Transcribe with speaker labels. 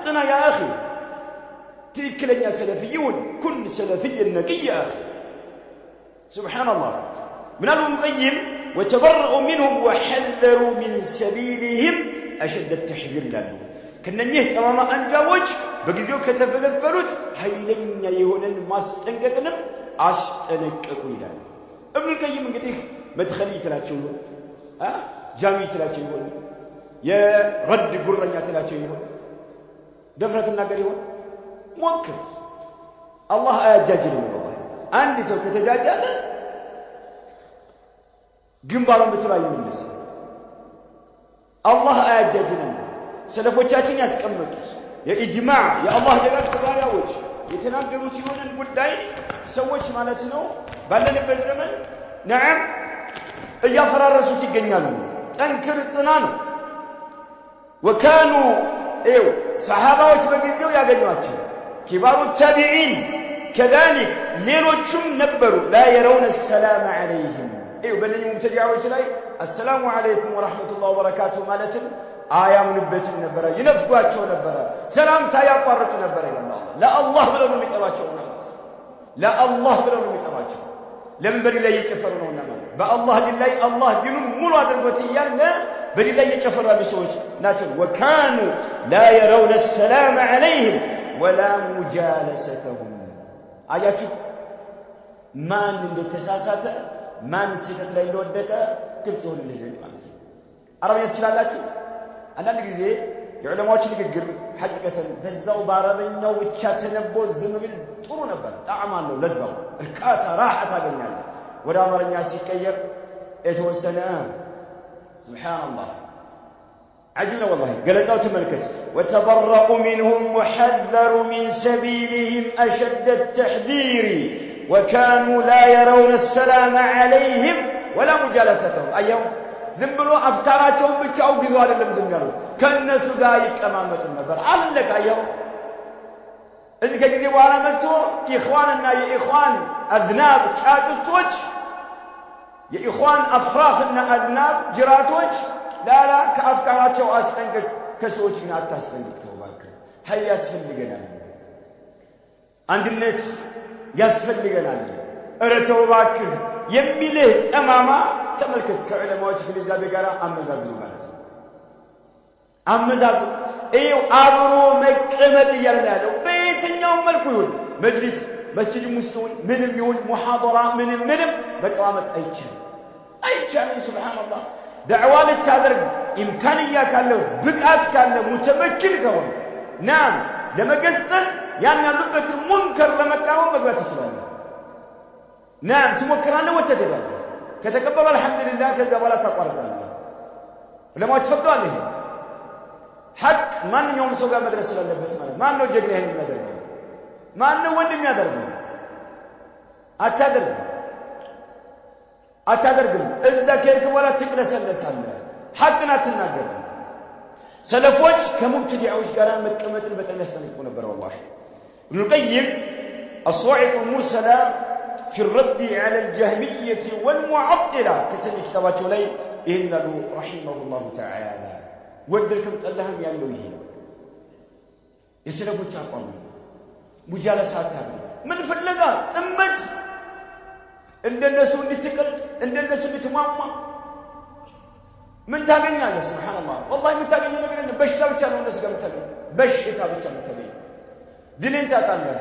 Speaker 1: ጽና يا أخي ትክክለኛ ሰለፊይውን كن سلفيا نقيا يا أخي سبحان الله። ምናሉ ኢብኑል ቀይም وتبرءوا منهم وحذروا من سبيلهم أشد التحذير ይላሉ። ከነኚህ ጠማማ አንጃዎች በጊዜው ከተፈለፈሉት ኃይለኛ የሆነን ማስጠንቀቅንም አስጠነቀቁ ይላሉ። ኢብኑል ቀይም እንግዲህ መድኸሊ ትላቸው ይሆን? ጃሚ ትላቸው ይሆን? የረድ ጉረኛ ትላቸው ይሆን? ደፍረት ትናገር ይሆን? ሞክር። አላህ አያጃጅልም። ወላሂ አንድ ሰው ከተጃጃለ ግንባሩን ብትለው አይመለስም። አላህ አያጃጅልም። ሰለፎቻችን ያስቀመጡት የኢጅማዕ የአላህ ደጋግ ባሪያዎች የተናገሩት የሆነን ጉዳይ ሰዎች ማለት ነው ባለንበት ዘመን نعم እያፈራረሱት ይገኛሉ። ጠንክር፣ ጽና ነው። وكانوا ይኸው ሰሓባዎች በጊዜው ያገኟቸው كبار التابعين كذلك ሌሎቹም ነበሩ። لا يرون السلام عليهم ይኸው በእነኚህ ሙብተዲዓዎች ላይ السلام عليكم ورحمة الله وبركاته ማለትም አያምኑበትም ነበረ፣ ይነፍጓቸው ነበረ፣ ሰላምታ ያቋርጡ ነበረ ይላል አላህ። ለአላህ ብለው ነው የሚጠሏቸውና ማለት ለአላህ ብለው ነው የሚጠሏቸው። ለምን በዲን ላይ እየጨፈሩ ነውና ማለት በአላህ ዲን ላይ አላህ ዲኑን ሙሉ አድርጎት እያለ በዲን ላይ እየጨፈሩ ያሉ ሰዎች ናቸው። وكانوا لا يرون السلام عليهم ولا مجالستهم። አያችሁ ማን እንደተሳሳተ ማን ስህተት ላይ እንደወደቀ ግልጽ ይሆንልህ ዘንድ ማለት ነው። አረብኛ ትችላላችሁ? አንዳንድ ጊዜ የዑለማዎች ንግግር ሐቂቀተን በዛው በአረበኛው ብቻ ተነቦ ዝም ቢል ጥሩ ነበር። ጣዕም አለው፣ ለዛው እርካታ ራሓ ታገኛለህ። ወደ አማርኛ ሲቀየር የተወሰነ سبحان الله عجيب ነው والله። ገለጻው ተመልከት። وتبرءوا منهم وحذروا من سبيلهم أشد التحذير وكانوا لا يرون السلام عليهم ولا مجالستهم። አየው ዝም ብሎ አፍካራቸውን ብቻ አውግዘው አይደለም ዝም ያሉት፣ ከእነሱ ጋር ይቀማመጡ ነበር። አለቀ። አየው እዚህ ከጊዜ በኋላ መጥቶ ኢኽዋንና የኢኽዋን أذناب ጫጩቶች፣ የኢኽዋን أفراخ ና أذناب ጅራቶች ላላ ከአፍካራቸው አስጠንቅቅ፣ ከሰዎች ግን አታስጠንቅቅ። ተው እባክህ፣ ኃይል ያስፈልገናል፣ አንድነት ያስፈልገናል፣ ኧረ ተው እባክህ የሚልህ ጠማማ ተመልከት። ከዑለማዎች ግንዛቤ ጋር አመዛዝኑ ማለት ነው። አመዛዝኑ። ይኸው አብሮ መቀመጥ እያለ ነው ያለው። በየትኛውም መልኩ ይሁን መጅሊስ መስጂድም ውስጥ ይሁን ምንም ይሁን ሙሐደራ ምንም ምንም መቀማመጥ አይቻልም፣ አይቻልም። سبحان الله ዳዕዋ ልታደርግ إمكانية ካለ ብቃት ካለ متمكن ከሆነ نعم ለመገሰጽ ያን ያሉበትን ሙንከር ለመቃወም መግባት ትችላለህ። نعم ትሞክራለህ፣ ወጥተህ ትሄዳለህ። ከተቀበሉ الحمد لله፣ ከዛ በኋላ ታቋርጣለህ። ዑለማዎች ፈቅደዋል። ይሄ ሐቅ ማንኛውም ሰው ጋር መድረስ ስላለበት ማለት ማን ነው ጀግና ይሄን የሚያደርገው? ማን ነው ወንድ የሚያደርገው? አታደርግም፣ አታደርግም። እዛ ከሄድክ በኋላ ትቅለሰለሳለህ፣ ሐቅን አትናገርም። ሰለፎች ከሙብተዲዓዎች ጋር መቀመጥን በጣም ያስጠነቅቁ ነበር። والله ኢብኑል ቀይም الصواعق المرسلة في الرد على الجهمية والمعطلة ከተሰኘ ኪታባቸው ላይ ይህን ይላሉ رحمه الله تعالى። ወደድክም ጠላህም ያለው ይሄ ነው። የሰለፎች አቋም ነው። مجالسة አታድርግ። ምን ፍለጋ ጥመት፣ እንደነሱ እንድትቀልጥ እንደነሱ እንድትሟሟ ምን ታገኛለህ? سبحان الله والله የምታገኘው ነገር የለም። በሽታ ብቻ ነው እነሱ ጋር የምታገኘው፣ በሽታ ብቻ የምታገኘው። ድልን ታጣለህ።